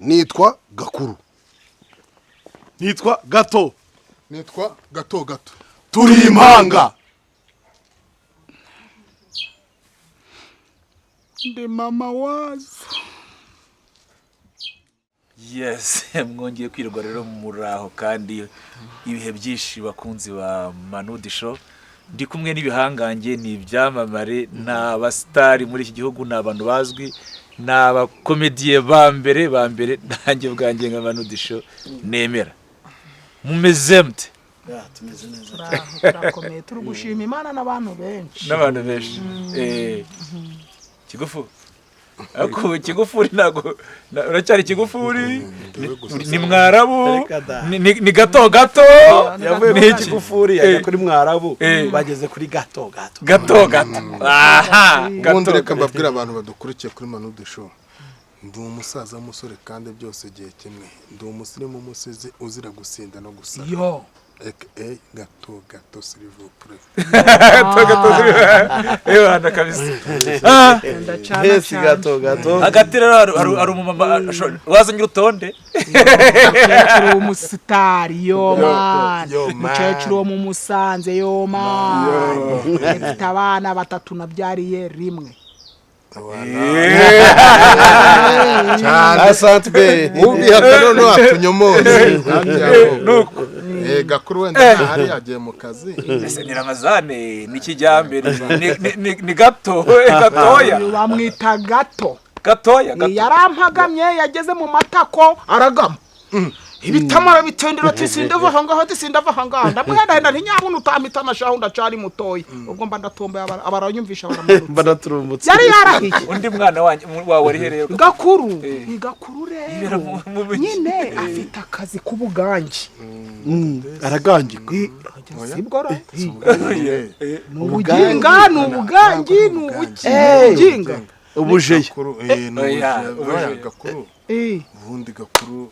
Nitwa Gakuru. Nitwa Gato. Nitwa Gato Gato. Turi impanga. Ndi mama wazo. Yes, mwongeye kwirwa rero muraho kandi ibihe byinshi, bakunzi ba Manudi Show. Ndi kumwe n'ibihangange, ni ibyamamare, ni abasitari muri iki gihugu, ni abantu bazwi, ni abakomediye ba mbere ba mbere nanjye ubwanjye nka Manudi Show nemera. Mumeze mute? Tumeze neza. Turaho, turakomeye, turi gushima Imana n'abantu benshi. N'abantu benshi. Kigufu, ariko kigufuri ntabwo uracyari kigufuri, ni mwarabu. Reka da. Ni gato gato. Yavuye Ni kuri iki? Kigufuri ajya kuri Mwarabu. Bageze kuri Gato Gato. Gato gato, aha. Ubundi Gato reka gato. mbabwire abantu badukurikiye kuri Manudi Show, ndi umusaza w'umusore kandi byose igihe kimwe. Ndi umusirimu, umusizi uzira gusinda no gusara, Yo. aka Gato Gato, s'il vous plaît. Gato gato, ebana kabisa. Ah, Ndacana Hesi. cyane. Gato Gato. Hagati rero hari umumama wazanye urutonde. Umukecuru w'umusitari, yo man. Yo, man. Umukecuru wo mu Musanze, yo man. Mfite abana batatu nabyariye rimwe. Cyane. Asante be. Ubihaka noneho atunyomoze. Nuko Gakuru wenda ntahari, yagiye mu kazi. Ese ni Ramazane, ni kijyambere, ni gato, gatoya? Uyu bamwita Gato. Gatoya, gato. Yarampagamye, yageze mu matako aragama ibitamara bitendera ati: "Sindava ahangaha," ati: "Sindava ahangaha." Ndamuhendahenda nti: "Nyabuna utampitana shahu, ndacari mutoya." Ubwo mba ndatomboye, abaranyumvisha baramanutse. Mba naturumbutse. Yari yarahiye. Undi mwana wanjye wawe ari he rero? Gakuru. Ni Gakuru Yibera rero. mu Nyine afite akazi k'ubugangi. Aragangika. Sibwo ra? Ni ubuginga, ni ubugangi, ni ubuki, ni ubuginga. Ubujeya. Gakuru, ni Oya, ubujeya. ubujeya. Oya, Gakuru. Ubundi Gakuru.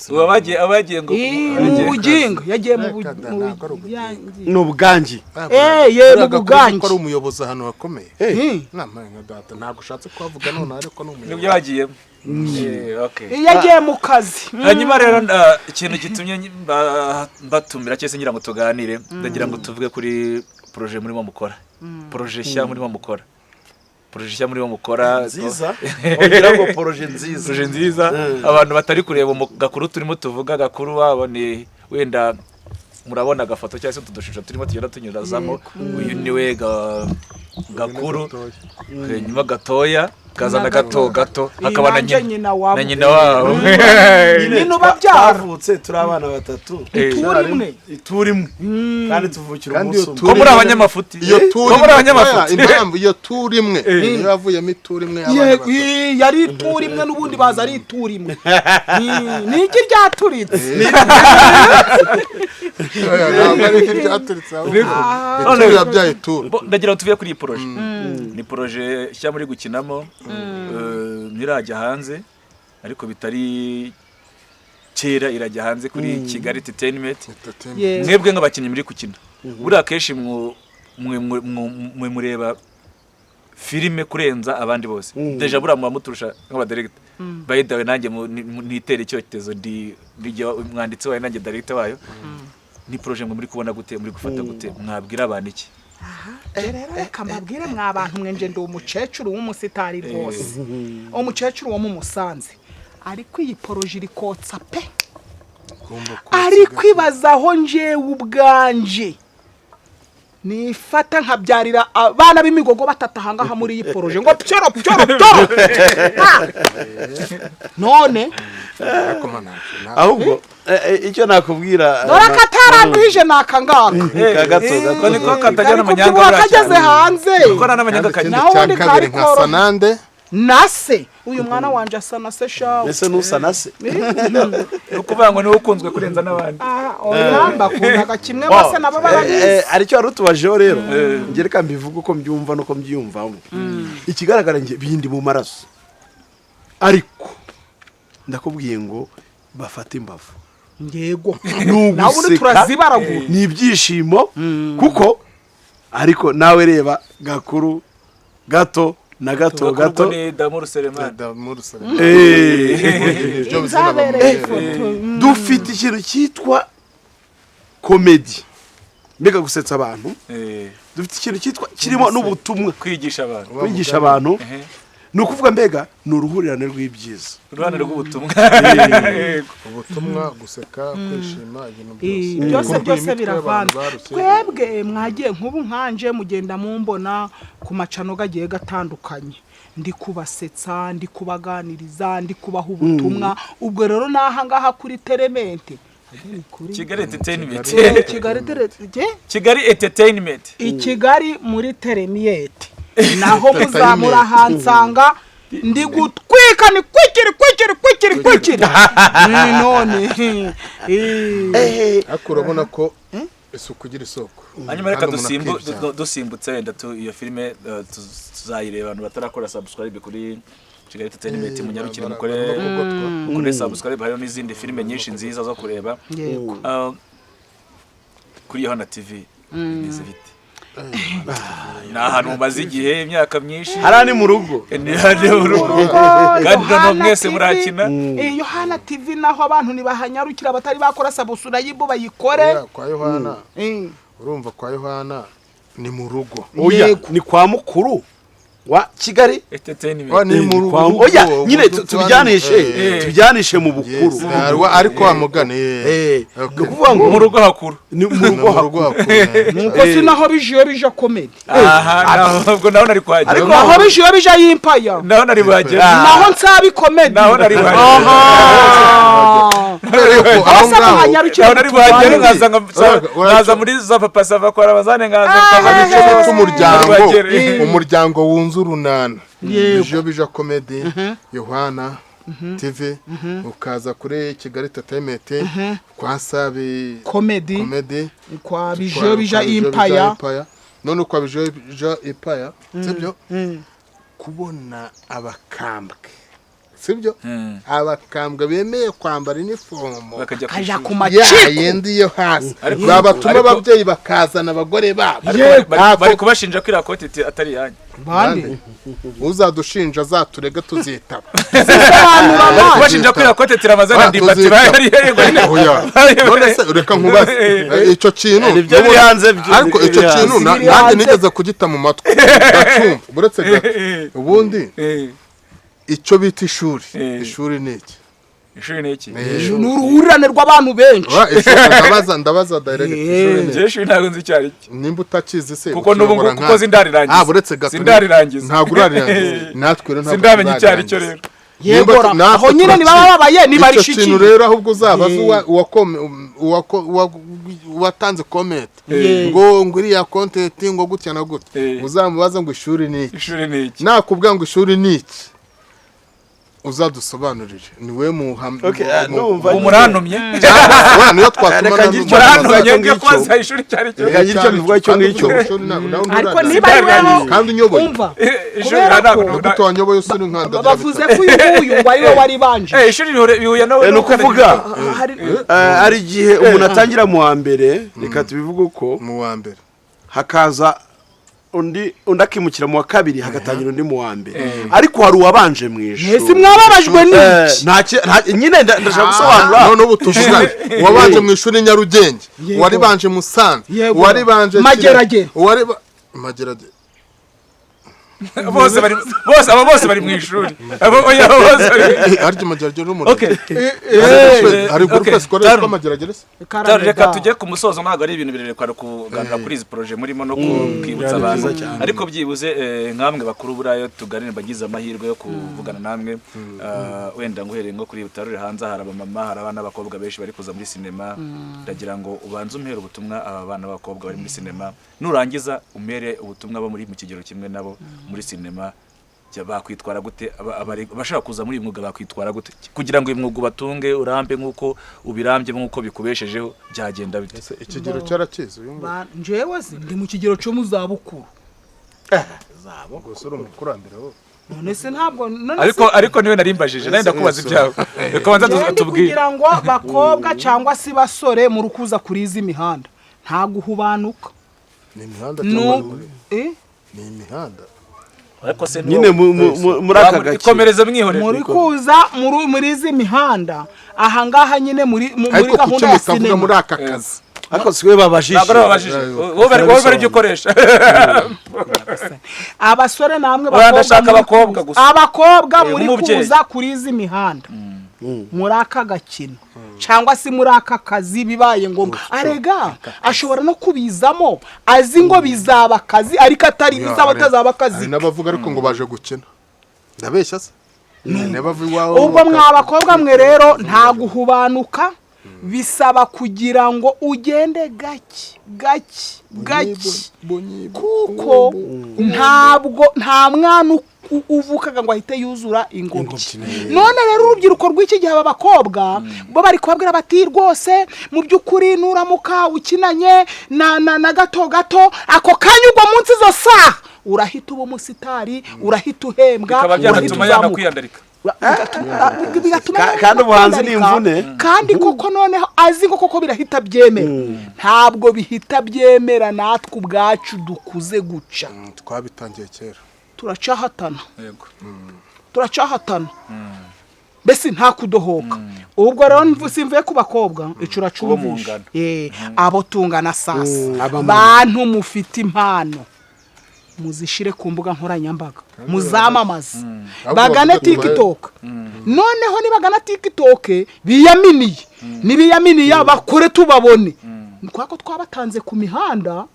Ubu abagiye ngo Mu buginga yagiye mu Reka da, ntabwo ari ubuginga. bugangi. Ni ubugangi. Ye, mu Gakuru ko bugangi. ari umuyobozi ahantu hakomeye. Nama nka data, ntabwo ushatse kuhavuga none, ariko ni nibyo umuyobozi. bagiyemo. Okay. Iyo agiye mu kazi. Hanyuma rero ikintu gitumye mbatumira cyangwa se ngira ngo tuganire, ndagira ngo tuvuge kuri projet murimo mukora, projet nshya murimo mukora, projet nshya murimo mukora. Nziza, ongera ngo projet nziza. Projet nziza. Abantu batari kureba Gakuru turimo tuvuga, Gakuru wabo ni wenda murabona agafoto cyangwa se utu dushusho turimo tugenda tunyurazamo, uyu niwe Gakuru, hanyuma gatoya kazana Gato Gato, hakaba na Nanjye nyina nyina wabo. Na nyina wabo. Nyine Nyina ubabyara. Twavutse turi abana batatu. Ituri imwe. Ituri imwe kandi tuvukira Kandi iyo umunsi umwe. Ko muri abanyamafuti. Iyo turi Ko muri abanyamafuti. Oya, impamvu iyo turi imwe niyo yavuyemo ituri imwe y'abana Yego, batatu. yari ituri imwe, n'ubundi baza ari ituri imwe. Ni igi ryaturitse. Oya, ntabwo ari iryaturitse, ahubwo ituri yabyaye ituri. Ndagira ngo tuve kuri iyi projet. Ni projet nshya muri gukinamo, ntirajya hanze, ariko bitari kera irajya hanze kuri Kigali Entertainment. Yego. Mwebwe nk'abakinnyi muri gukina, buriya akenshi mwe mureba filime kurenza abandi bose. Déjà buriya muba muturusha nk'abadiregita. By the way, nanjye nitere icyotezo, ndi jye umwanditsi wayo, nanjye director wayo. Ni projet mwe muri kubona gute, muri gufata gute, mwabwira abantu iki? Nje rero reka mbabwire mwa bantu mwe, nje ndi umukecuru w'umusitari rwose, umukecuru wo mu Musanze, ariko iyi projet iri kotsa pe. Ari kwibazaho njyewe ubwanje nifata nkabyarira abana b'imigogo batatu ahangaha muri iyi projet ngo pyoro pyoro pyoro. Ah! None Ariko mana, Ahubwo icyo nakubwira dore akataranduhije ni aka ngaka. Ka Gato Gato. Ko niko katagira Kari n'amanyanga kubyibuha buriya kageze cyane. hanze. Kuko nta n'amanyanga kandi kagira. ikindi Naho cya ubundi kabiri kari nka koroha. sanande. Na se uyu mwana wanje asa na se shawe. Ese nusa na se? Ni ukuvuga ngo niwe ukunzwe kurenza n'abandi. Ah, oya, mbakundaga kimwe bose, nabo barabizi. Aricyo wari utubajeho rero, njye reka mbivuge uko mbyumva nuko mbyiyumvamo. Ikigaragara njye bindi mu maraso, ariko ndakubwiye ngo bafate imbavu. Yego. Ni Nawe ubundi uguseka, turazibaragura. ni ibyishimo kuko, ariko nawe reba Gakuru, Gato. Na gato Bakuru gato. ubwo ni Damuru Selemani. Damuru Selemani. Ibyo bizina Inzabereye bamuhereye. ifoto. Dufite ikintu cyitwa comedy, mbega gusetsa abantu. Dufite ikintu cyitwa kirimo n'ubutumwa. Kwigisha abantu. Kwigisha abantu. Ehe. Ni ukuvuga mbega ni uruhurirane rw'ibyiza. Uruhande rw'ubutumwa. Yego. Ubutumwa, guseka, kwishima, ibintu byose. Byose Kuruhura byose imitwe y'abantu biravanze. barushye. Twebwe mwagiye nk'ubu nkanje mugenda mumbona ku macano gagiye gatandukanye, ndi kubasetsa, ndi kubaganiriza, ndi kubaha ubutumwa. Ubwo rero n'aha ngaha kuri terementi Kigali Entertainment. Kigali Kigali Entertainment. I Kigali muri teremiyeti naho muzamura hansanga ndi gutwika, ni kwikiri kwikiri kwikiri kwikiri. None Ariko urabona ko isuku igira isoko. Hanyuma reka Kandi umuntu akibyara. dusimbutse wenda iyo filime tuzayireba. Abantu batarakora subscribe kuri Kigali Entertainment, munyarukire mukore barimo kugotwa. Mukore subscribe, hariho n'izindi filime nyinshi nziza zo kureba. Yego. Kuri Yohana TV bimeze bite? Ni ahantu mumaze igihe, imyaka myinshi. Hariya ni mu rugo. Ni hano mu rugo kandi noneho mwese TV, murakina. Yohana TV naho abantu ntibahanyarukira, batari bakora subscribe bayikore. Oya, kwa Yohana, urumva, kwa Yohana ni mu rugo. Oya. Yego. Ni kwa mukuru wa Kigali. Entertainment. Wa, ni mu Kwa- rugo. Oya nyine tubijyanishe tubijyanishe mu bukuru. Yes, ariko wa mugani Ni ukuvuga ngo mu rugo hakuru. Ni mu ni rugo mu rugo hakuru. hakuru. Nuko si naho bijiyo bija comedy. Aha naho, ubwo naho nari kuhagera. Ariko- Naho bijiyo bija yimpaya. Naho nari buhagera. Naho nsabi comedy. Naho nari buhagera. Kubera yuko aho Abasa ngaho muhanyarukira. Naho nari buhagere nkaza Ura- nkaza muri za Papa Sava kwa Ramazane, nkaza hari icyo bita umuryango. Nari buhagere. Umuryango wunze urunana. Yego. Bijo bija comedy, Yohana TV, ukaza kuri Kigali Entertainment, kwa Sabi Comedy. Comedy. Kwa bijiyo bija impaya. Empire. None kwa Bijo bija Empire, sibyo? Kubona abakambwe, sibyo, abakambwe bemeye kwambara inifomo bakajya ku Kaja ishuri. ku ya maciko. yindi yo hasi, Ariko- babatuma ariko- ababyeyi bakazana abagore babo. Ariko bari kubashinja ko iriya koti atari iyanyu. Bande? Uzadushinja azaturege, tuzitaba. Sobanura Bari mani. kubashinja ko iriya koti Ramazane Ah, ndimbati tuzitaba. bari Oya. None se reka nkubaze icyo kintu Nibyo biri hanze byo- ariko icyo biri hanze. kintu Biri nanjye hanze. nigeze kugita mu matwi ndacyumva, uretse gato ubundi icyo bita ishuri, ishuri ni iki? Ishuri ni iki? Ni uruhurirane rw'abantu benshi. Oya, ishuri, ndabaza direct, ishuri ni iki? Njyewe ishuri ntabwo nzi icyo ari cyo. Nimba utakizi se Kuko n'ubu ukiyobora ngubu kuko nka- sindarirangiza. Ah, buretse gato. Sindarirangiza. Ntabwo urarirangiza, natwe rero ntabwo Sindamenya icyo ari cyo tuzarirangiza. rero. Yego Nimba ra, natwe aho nyine turakizi. ntibaba babaye Icyo nibarishikira. kintu rero ahubwo uzabaze uwatanze comment ngo iriya content ngo gutya na gutya, uzamubaza ngo ishuri ni iki? Ishuri ni iki? Nakubwira ngo ishuri ni iki, uzadusobanurire, ni we Okay, numva Ubu murantumye. Wa, niyo twatuma Reka ngire icyo Murantumye icyo ngiye ngicyo. kubaza ishuri icyo ari cyo. Reka ngire icyo mbivuga icyo ngicyo. Ariko niba ari weho Kandi unyoboye. umva, Ishuri kubera ntabwo ko Gute wanyoboye usuri nkanda? Bavuze ko uyu nguyu ngo ari we wari banje. Ishuri bihuye no Ni ukuvuga Hari hari igihe umuntu atangira mu wa mbere, reka tubivuge uko, Mu wa mbere. hakaza undi, undi akimukira mu wa kabiri, hagatangira undi mu wa mbere, ariko hari uwabanje mu ishuri. Mwese mwababajwe n'iki? Nyine ndashaka gusobanura. None ubu tuvugane, uwabanje mu ishuri Nyarugenge, Yego. uwaribanje Musanze, Yego. uwaribanje Mageragere. uwari Mageragere. Bose bari, bose abo bose bari mu ishuri, abo oya, abo bose bari Harya Mageragere n'umurenge? Okay. Hari groupe Okay. scolaire yitwa Mageragere se? Taru, reka tujye ku musozo. Ntabwo ari ibintu birebire, kwari kuganira kuri izi projet murimo no kwibutsa Byari abantu. byiza cyane. Ariko byibuze nkamwe bakuru buriya tuganire, bagize amahirwe yo kuvugana namwe, wenda nguhereye nko kuri Butarure, hanze hari abamama, hari abana b'abakobwa benshi bari kuza muri sinema. Ndagira ngo ubanze umpere ubutumwa aba bana b'abakobwa bari muri sinema, nurangiza umpere ubutumwa bo muri mu kigero kimwe nabo muri sinema. Bakwitwara gute? Abashaka kuza muri uyu mwuga bakwitwara gute kugira ngo uyu mwuga ubatunge, urambe nk'uko ubirambye, nk'uko bikubeshejeho, byagenda bite? Ese ikigero cyarakizi uyu nguyu? Njyewe se ndi mu kigero cyo mu zabukuru. Gusa uri umukurambere wowe. None se ntabwo none Ariko se ariko niwe narimbajije, nawe ndakubaza ibyawe, reka banza Njyewe ndi tubwire. kugira ngo bakobwa cyangwa se basore muri kuza kuri izi mihanda, nta guhubanuka. Ni imihanda Nu cyangwa ni eh ni imihanda? Ariko se ni Nyine wowe. muri aka gakino Ikomereze mwihorere. Muri kuza muri izi mihanda ahangaha nyine muri Ariko kuki gahunda ya mutavuga muri sinema. aka kazi? Ariko si we babajije. Ntabwo ari babajije. Wowe bari ibyo ukoresha. Abasore namwe Oya, ndashaka muri abakobwa gusa. Abakobwa muri Nk'umubyeyi. kuza kuri izi mihanda muri aka gakino cyangwa se muri aka kazi, bibaye ngombwa arega ashobora no kubizamo azi ngo bizaba akazi, ariko atari bizaba atazaba akazi. Hari n'abavuga ariko ngo baje gukina. Ndabeshya se? N'abava iwawe Ubwo mwa bakobwa mwe rero, nta guhubanuka, bisaba kugira ngo ugende gake gake gake, kuko ntabwo nta mwana uvukaga ngo ahite yuzura ingobyi. None rero urubyiruko rw'iki gihe, aba bakobwa bo bari kubabwira bati: "Rwose mu by'ukuri nuramuka ukinanye na gato gato, ako kanya ugwa munsi izo saha urahita uba umusitari, urahita uhembwa, Bikaba urahita byanatuma uzamuka." yanakwiyandarika. Bigatuma Kandi ubuhanzi ni kwiyandarika. imvune. Kandi koko noneho azi ngo koko birahita byemera, ntabwo bihita byemera. Natwe ubwacu dukuze guca Twabitangiye kera. Turacahatana. Yego. Turacahatana, mbese nta kudohoka. Ubwo rero simvuye ku bakobwa, icyo uracyumvisha. Mungana. Abo tungana sasa, Abamama. bantu mufite impano, muzishire ku mbuga nkoranyambaga, muzamamaze, Ahubwo bagane bavuge tubahe. TikTok. Noneho nibagana TikTok biyaminiye, nibiyaminiye bakore tubabone, kubera ko twabatanze ku mihanda.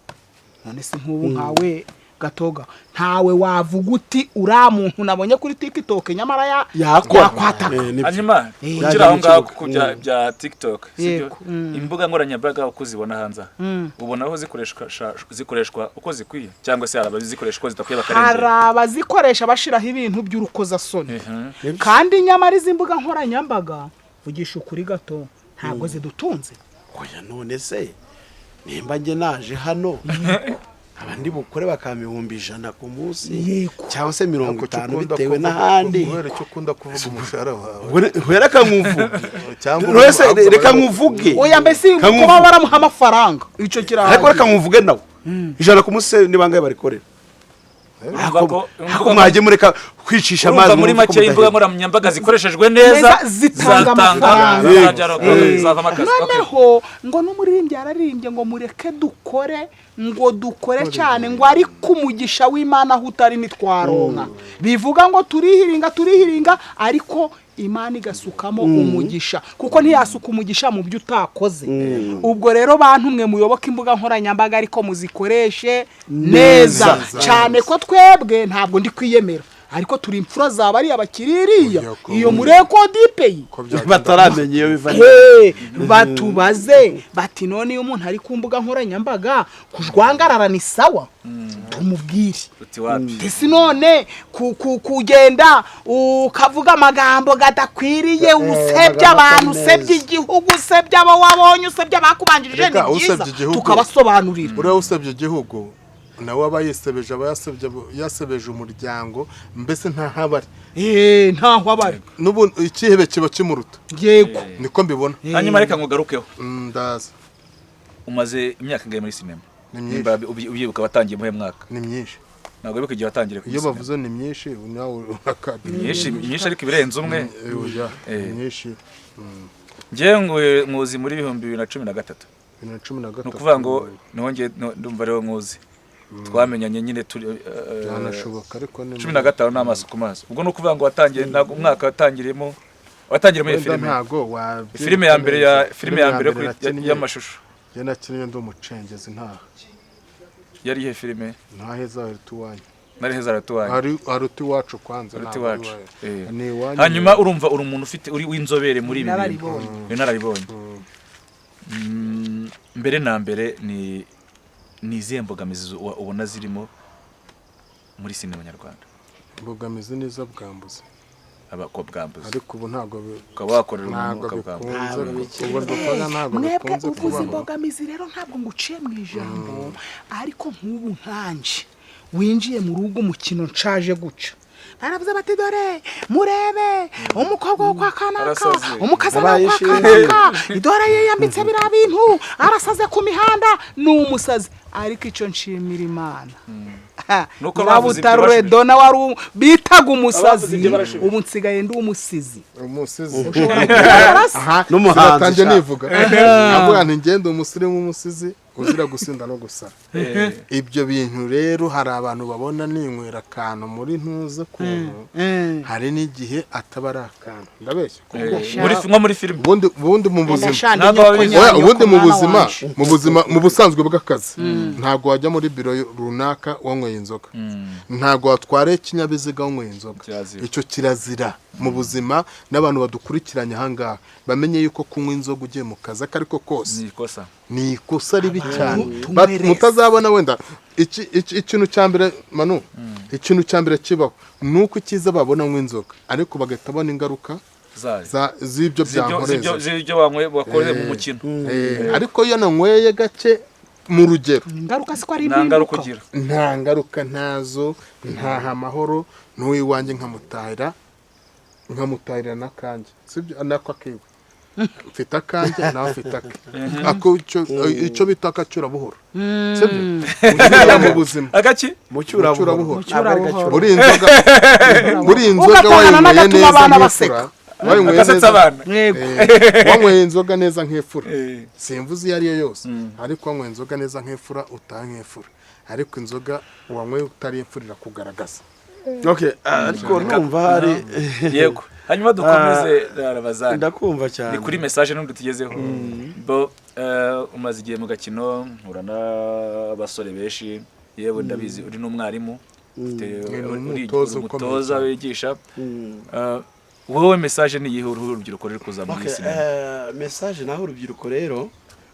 None se nk'ubu nkawe gatoga, ntawe wavuga uti: "Uriya muntu nabonye kuri TikTok nyamara Yakora. yakwataka." Nibyo. Hanyuma ukiri Yajya aho mu ngaho kibuga. ku bya TikTok, sibyo? Yego. Imbuga nkoranyambaga uko uzibona hanze aha, ubona aho zikoreshwa uko zikwiye, cyangwa se hari abazikoresha uko zidakwiye Hari bakarengera? abazikoresha bashyiraho ibintu by'urukozasoni, Mhm. kandi nyamara izi mbuga nkoranyambaga, vugisha ukuri gato, ntabwo zidutunze. Oya, none se nimba njye naje hano abandi bukore bakampa 100,000 ku munsi Yego. cyangwa se mirongo Ariko icyo itanu ukunda bitewe kuvuga- n'ahandi. Kubera icyo ukunda kuvuga umushahara wawe. Ubwo reka nkuvuge. Cyangwa Wese ahubwo reka nkuvuge. Oya, mbese Kankuvuge. kuba baramuha amafaranga icyo Ariko kirahagije. reka nkuvuge nawe, 100 ku munsi ni bangahe barikorera? Urumva ko- Ariko mwagiye mureka kwicisha Urumva amazi muri mwumve ko make imbuga mudahembwa. nkoranyambaga zikoreshejwe neza Neza, zitanga amafaranga. zabyara zavamo akazi. Okay. Noneho ngo n'umuririmbyi yararirimbye ngo mureke dukore, ngo dukore cyane, ngo ariko umugisha w'Imana aho utari ntitwaronka. Bivuga ngo turihiringa, turihiringa, ariko Imana igasukamo umugisha, kuko ntiyasuka umugisha mu byo utakoze. Ubwo rero bantu mwe muyoboke imbuga nkoranyambaga, ariko muzikoreshe neza cyane, ko twebwe ntabwo ndi kwiyemera, ariko turi imfura za bariya bakiri iriya Oya, ko- iyo muri ekodipeyi Ko byagenda. Bataramenya iyo biva. Hey, batubaze bati: "None iyo umuntu ari ku mbuga nkoranyambaga kujwangarara ni sawa?" Tumubwire. Uti wapi. Ese none kugenda ukavuga amagambo gadakwiriye, usebya amagambo abantu, atari usebya meza. igihugu, usebya abo wabonye, usebya abakubanjirije, ni Reka, byiza? usebya igihugu. Tukabasobanurira. Uriya usebye igihugu nawe aba yisebeje, aba yasebeje umuryango, mbese ntahabari. Ntaho abari. N'ubu ikihebe kiba kimuruta. Yego. Niko mbibona. Hanyuma reka ngugarukeho. Ndaza. Umaze imyaka ingahe muri sinema? Ni myinshi. Nimba ubyibuka, watangiye muhe mwaka? Ni myinshi. Ntabwo wibuka igihe watangiriye kuri Iyo sinema? bavuze ni myinshi, nawe urakabye. Myinshi myinshi, ariko ibirenze umwe. Oya, ni myinshi. Njyewe nkuzi muri 2013. 2013. Ni ukuvuga ngo niho njye ndumva ariho nkuzi, twamenyanye nyine turi Byanashoboka, ariko ni 15 n'amaso ku maso. Ubwo ni ukuvuga ngo watangiye, ntabwo umwaka watangiriyemo, watangiriye muri Wenda filime ntago wabyibuka filime ya mbere ya neza. filime ya mbere nakinnye- y'amashusho. Njye nakinnye ndi umucengezi ntaha. Yari iyihe filime? Ntaheza hari utuwanyu. Nari heza aratuwanyu. Hari utuwacu kwanza. Uruti Ntabwo ari iwacu. iwawe. Ni iwanyu. Hanyuma urumva uri umuntu ufite uri w'inzobere muri ibi bintu. Inararibonye. Inararibonye. Mbere na mbere ni izihe mbogamizi ubona zirimo muri sinema nyarwanda? Imbogamizi nizo bwambuzi. Abakobwambuzi. Ariko ubu ntabwo Ukaba wakorera umuntu ntabwo ukabwambura. bikunze, ubwo dukora ntabwo Mwebwe bikunze uvuze kubaho. imbogamizi rero, ntabwo nguciye mu ijambo, ariko nk'ubu nkanje winjiye mu rugo umukino nshaje guca, baravuze bati: "Dore murebe umukobwa wo kwa kanaka, Arasaze. umukazana wo kwa Abaye kanaka, dore yiyambitse biriya bintu, arasaze ku mihanda, ni umusazi." Ariko icyo nshimira Imana Nuko bavuze ibyo Nyirabutarure bashubije. Dona wari bitaga Abavuze umusazi, ibyo barashubije. ubu nsigaye ndi umusizi. Umusizi. Ushobora kugaragara se? Aha, N'umuhanzi sinatangiye sha. nivuga avuga nti ngende umusirimu umusizi uzira gusinda no gusara. Ibyo bintu rero hari abantu babona ninywera akantu muri ntuze kuntu, hari n'igihe ataba ari akantu, ndabeshya kuko Nko muri filime. Ubundi mu buzima Ndashanda Ntabwo inyoko babizi. Oya, nyanyoko ubundi mu mwana buzima, wanje. mu buzima, mu busanzwe bw'akazi, ntabwo wajya muri biro runaka wanyweye inzoga, ntabwo watwara ikinyabiziga wanyweye inzoga. Kirazira. Icyo kirazira mu buzima. N'abantu badukurikiranye ahangaha bamenye yuko kunywa inzoga ugiye mu kazi ako ariko kose Ni ikosa. ni ikosa ribi cyane. Tunywereze. Mutazabona wenda ikintu cya mbere, Manu, ikintu cya mbere kibaho ni uko icyiza babona anywa inzoga, ariko bagahita babona ingaruka Zayo. z'ibyo byankoreza. Z'ibyo banywe bakoze mu mukino. Ariko iyo nanyweye gake mu rugero, Ingaruka siko ari Nta ngaruka impinduka. ugira. Nta ngaruka, ntazo, ntaha amahoro n'uwiwanjye nkamutahira n'akanjye, sibyo? Nako akiwe, mfite akanjye, nawe afite ake. Ako icyo bita akacyurabuhoro, sibyo? Usubira mu buzima. Agaki. Mu cyurabuhoro. Mu Ntabwo ari cyurabuhoro. gacyura. Muri iyi nzoga Ugatahana wayinyweye n'agatuma neza abana nk'imfura, baseka. wayinyweye Agasetsa neza abana. Yego. Wanyweye inzoga neza nk'imfura, simvuze iyo ari yo yose, ariko wanyweye inzoga neza nk'imfura, utaha nk'imfura. Ariko inzoga wanyweye utari imfura irakugaragaza. Okay, ariko numva hari Yego, hanyuma dukomeze, Ramazani. Ndakumva cyane. Ni kuri message n'undi tugezeho bo. Umaze igihe mu gakino, mpura n'abasore benshi, yewe ndabizi uri n'umwarimu. Ni Uri umutoza ukomeye umutoza cyane. wigisha. Wowe message ni iyihe uruhu urubyiruko ruri kuza muri Okay, sinema? Message naho urubyiruko rero,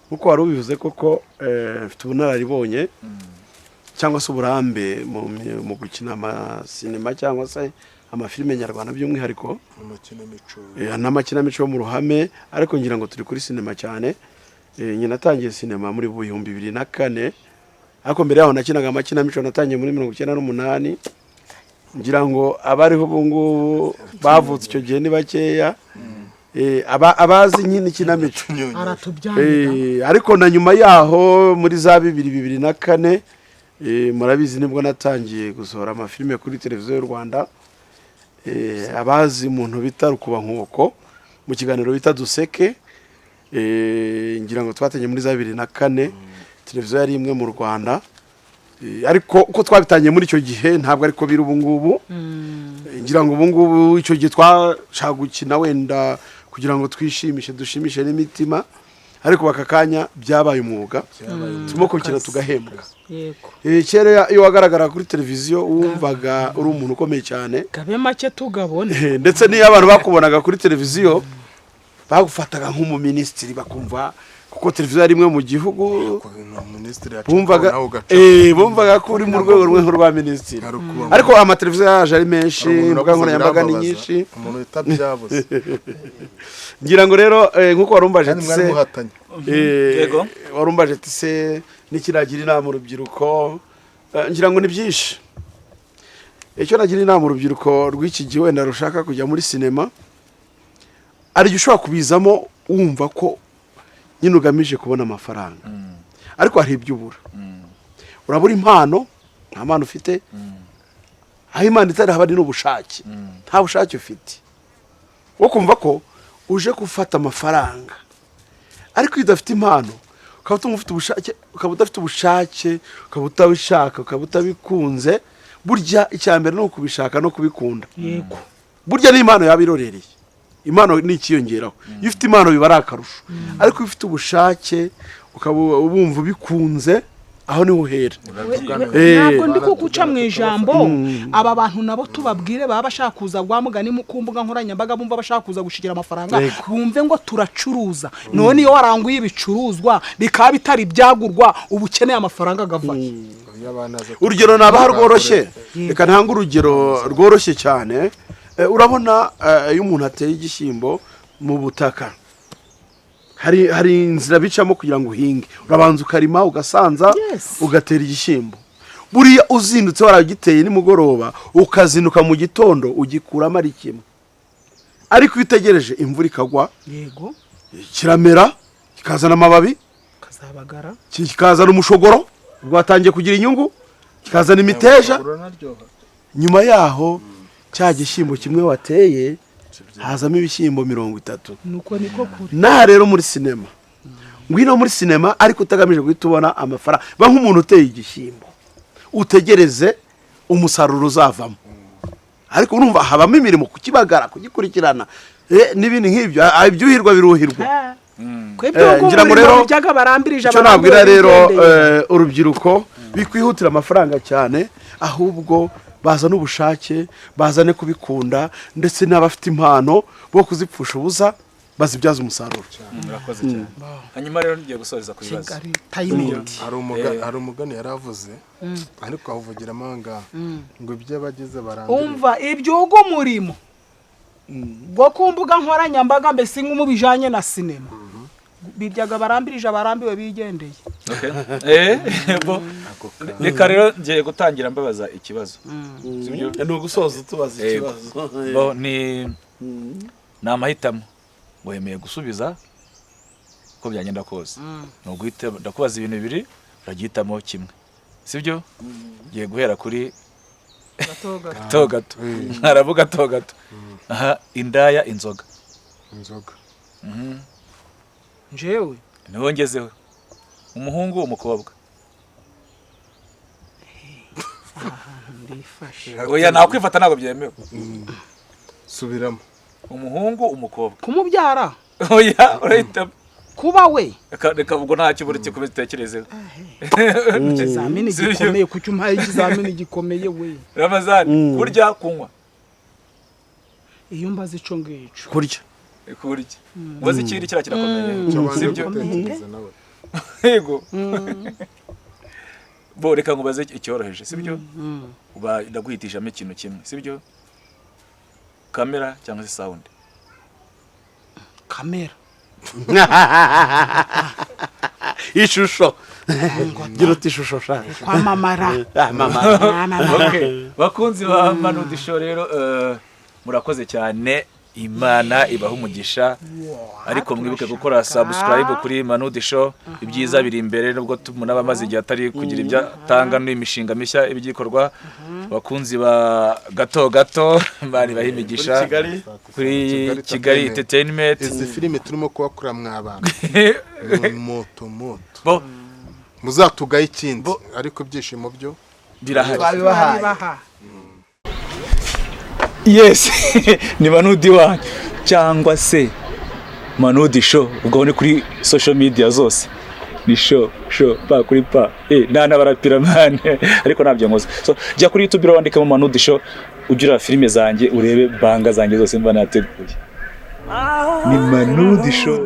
nkuko wari ubivuze koko, mfite ubunararibonye cyangwa se uburambe mu gukina amasinema cyangwa se amafilime nyarwanda by'umwihariko. Amakinamico. N'amakinamico yo mu ruhame, ariko ngira ngo turi kuri sinema cyane. Nyine natangiye sinema muri 2004, ariko mbere yaho nakinaga amakinamico, natangiye muri 98. Ngira ngo abariho ubu ngubu bavutse icyo gihe ni bakeya. Abazi nyine ikinamico. Aratubyanira. Ariko na nyuma yaho muri za 2000, 2004, murabizi nibwo natangiye gusohora amafilime kuri televiziyo y'u Rwanda. Abazi umuntu bita Rukubankoko mu kiganiro bita Duseke, ngira ngo twatangiye muri za 2004, televiziyo yari imwe mu Rwanda. Ariko uko twabitangiye muri icyo gihe ntabwo ariko biri ubu ngubu. Ngira ngo ubu ngubu, icyo gihe twashaka gukina wenda kugira ngo twishimishe, dushimishe n'imitima, ariko aka kanya byabaye umwuga, turimo gukina tugahembwa. Yego. Kera iyo wagaragara kuri televiziyo wumvaga uri umuntu ukomeye cyane. Gabe make tugabone. Ndetse n'iyo abantu bakubonaga kuri televiziyo bagufataga nk'umuminisitiri, bakumva kuko televiziyo yari imwe mu gihugu, Minisitiri bumvaga nawe ugaca. Bumvaga ko uri mu rwego rumwe nk'urwa minisitiri. Hari ukuba- Ariko amateleviziyo yaje ari menshi, Hari umuntu imbuga navuze nkoranyambaga ni birambabaza. nyinshi. Umuntu bita byabuze. Ngira ngo rero, nk'uko warumbaje Kandi ati mwari se muhatanye. Yego. Warumbaje ati se nikiragira inama urubyiruko? Ngira ngo ni byinshi. Icyo nagira inama urubyiruko rw'iki gihe wenda rushaka kujya muri sinema, hari igihe ushobora kubizamo wumva ko nyine ugamije kubona amafaranga, ariko hari ibyo ubura. Urabura impano, nta mpano ufite. Aho imana itari haba ari n'ubushake, nta bushake ufite wo kumva ko uje gufata amafaranga. Ariko iyo udafite impano, ukaba utumva ufite ubushake, ukaba udafite ubushake, ukaba utabishaka, ukaba utabikunze, burya icya mbere ni ukubishaka no kubikunda. Yego. Burya n'impano yaba irorereye, impano ni ikiyongeraho. Iyo ufite impano biba ari akarusho, ariko iyo ufite ubushake ukaba wumva ubikunze, aho niho uhera. Ntabwo ndi kuguca mu ijambo. Aba bantu nabo tubabwire, baba bashaka kuza rwa mugani ku mbuga nkoranyambaga, bumva bashaka kuza gushigira amafaranga, bumve ngo turacuruza. None iyo waranguye ibicuruzwa bikaba bitari byagurwa, uba ukeneye amafaranga agava he? Urugero nabaha rworoshye, reka ntange urugero rworoshye cyane. Urabona, iyo umuntu ateye igishyimbo mu butaka, hari inzira bicamo kugira ngo uhinge. Urabanza ukarima, ugasanza, ugatera igishyimbo. Buriya uzindutse waragiteye nimugoroba, ukazinduka mu gitondo, ugikuramo ari kimwe. Ariko iyo utegereje imvura ikagwa, kiramera, kikazana amababi, Kazabagara. Kikazana umushogoro, ubwo watangiye kugira inyungu. Kikazana imiteja. Uranaryoha. Nyuma yaho cya gishyimbo kimwe wateye hazamo ibishyimbo 30. Nuko niko kuri. Naha rero muri sinema, ngwino muri sinema ariko utagamije guhita ubona amafaranga. Ba nk'umuntu uteye igishyimbo, utegereze umusaruro uzavamo. Ariko urumva habamo imirimo, kukibagara, kugikurikirana, n'ibindi nk'ibyo. Ibyuhirwa biruhirwa. Kwebyo Ngira ngo rero, bijyaga barambirije. Icyo nabwira rero urubyiruko, bikwihutira amafaranga cyane, ahubwo bazane ubushake, bazane kubikunda, ndetse n'abafite impano bo kuzipfusha ubusa bazibyaza umusaruro. Murakoze cyane. Hanyuma rero ngiye gusoreza ku bibazo. Kigali tayimenti. Hari umugani yaravuze, ariko awuvugira amanga ngo ibyo abagize barambirije. Umva, ibyuga umurimo bwo ku mbuga nkoranyambaga, mbese nk'umu bijanye na sinema, biryaga barambirije, abarambiwe bigendeye. Okay. Bo, reka rero ngiye gutangira mbabaza ikibazo, sibyo? Ni ugusoza tubaza Yego. ikibazo. Bo, ni amahitamo, wemeye gusubiza uko byagenda kose. Ni uguhita ndakubaza ibintu bibiri, uragihitamo kimwe, sibyo? Ngiye guhera kuri Gato gato. Gato gato, aravuga gato gato. Aha, indaya, inzoga? Inzoga. Njewe? Niho ngezeho. Umuhungu, umukobwa? Ndifashe. Oya, nakwifata ntabwo byemewe. Subiramo. Umuhungu, umukobwa? Kumubyara? Oya, urahitamo. Kuba we? Reka ubwo ntacyo, buretse kubitekerezeho. Ikizamini Sibyo? gikomeye. Kuki umpaye ikizamini gikomeye we? Ramazani, kurya, kunywa? Iyo mbaza ico ngico. Kurya. Kurya. Ubaze ikindi, kiriya kirakomeye. Icyo abanza Sibyo? gutekereza nawe. Yego. Bo, reka nkubaze icyoroheje, sibyo? Uba ndaguhitishamo ikintu kimwe, sibyo? Kamera cyangwa se sound? Kamera. Ishusho, gira uti ishusho sha. Kwamamara. Ah, mama. Kwamamara. Okay. Bakunzi ba Manudi Show rero, murakoze cyane, Imana ibaha umugisha, ariko mwibuke gukora subscribe kuri Manudi Show. Ibyiza biri imbere, nubwo umuntu aba amaze igihe atari kugira ibyo atanga n'imishinga mishya ibigikorwa. Bakunzi ba gato gato, Imana ibahe imigisha. Kigali. Kuri Kigali Entertainment. Izi filime turimo kubakora mw'abantu ni moto moto. Bo. Muzatugaye ikindi, ariko ibyishimo byo Birahari. Twabibahaye. Baha. Yes, ni Manudi wanyu cyangwa se Manudi Show. Ubwo ni kuri social media zose ni show show pa kuri pa, nta n'abarapira man, ariko ntabyo nkoze. So jya kuri YouTube rero wandikemo Manudi Show, ujye filime zanjye, urebe banga zanjye zose mba nateguye. Ni Manudi Show.